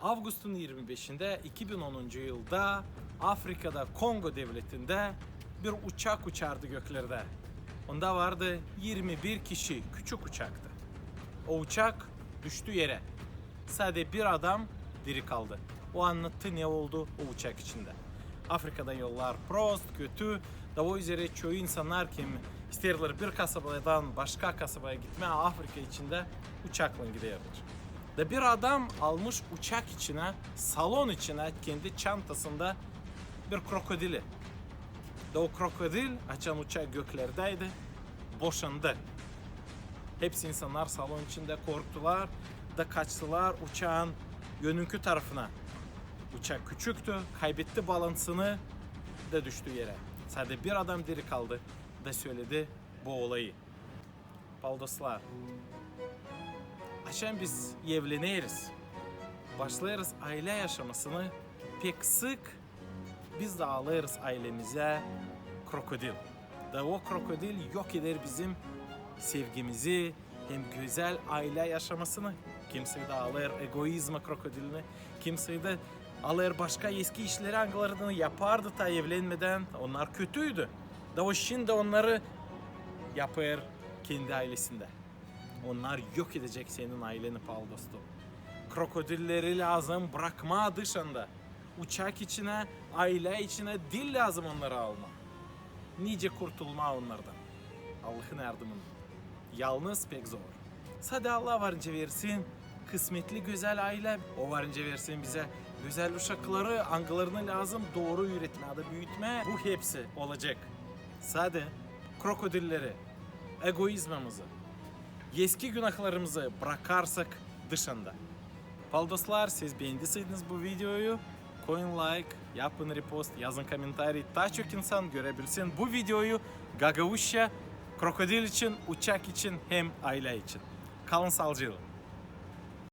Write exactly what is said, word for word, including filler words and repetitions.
Avgustun irmi beşindä iki bin onuncu yılda Afrikada Kongo devletindä bir uçak uçardı göklerdä. Onda vardı irmi bir kişi, küçük uçaktı. O uçak düştü erä. Sade bir adam diri kaldı. O annattı, ne oldu o uçak içindä. Afrikada yollar prost, kötü. Da o üzerä çoyu insannar, kim isteerlär bir kasabadan başka kasabaya gitmää, Afrika içindä uçaklan giderlär. Da bir adam almış uçak içinä, salon içinä kendi çantasında bir krokodili. Da o krokodil, açan uçak göklerdäydi, boşandı. Hepsi insannar salon içindä korktular da kaçtılar uçaan önünkü tarafına. Uçak küçüktü, kaybetti balansını da düştü erä. Sade bir adam diri kaldı da söledi bu olayı. Paldoslar, açan biz evleneriz, başlêêrız aylä yaşamasını, pek sık biz dä alêrız aylemizä krokodil. Da o krokodil yok eder bizim sevgimizi hem gözäl aylä yaşamasını. Kimsey dä alêr egoizma krokodilini, kimsey dä alêr başka eski işleri, angılarını yapardı ta evlenmedän, onnar kötüydü. Da o şindi onnarı yapêr kendi aylesindä. Onnar yok edecek senin ayleni, pal dostum. Krokodilleri lääzım brakmaa dışanda. Uçak içinä, aylä içinä diil lääzım onnarı almaa. Nicä kurtulmaa onnardan? Allahın yardımınnan. Yalnız pek zor. Sade Allah varınca versin kısmetli gözäl aylä. O varınca versin bizä gözäl uşakları, angılarını lääzım dooru üüretmää da büütmää. Bu hepsi olacek. Sade krokodilleri, egoizmamızı, eski günahlarımızı brakarsak dışanda. Pal dostlar, siz beendiseydiniz bu videoyu, koyun layk, yapın repost, yazın komentariy, taa çok insan görebilsin bu videoyu gagauzça, krokodil için, uçak için hem aylä için. Kalın saalıcaklan.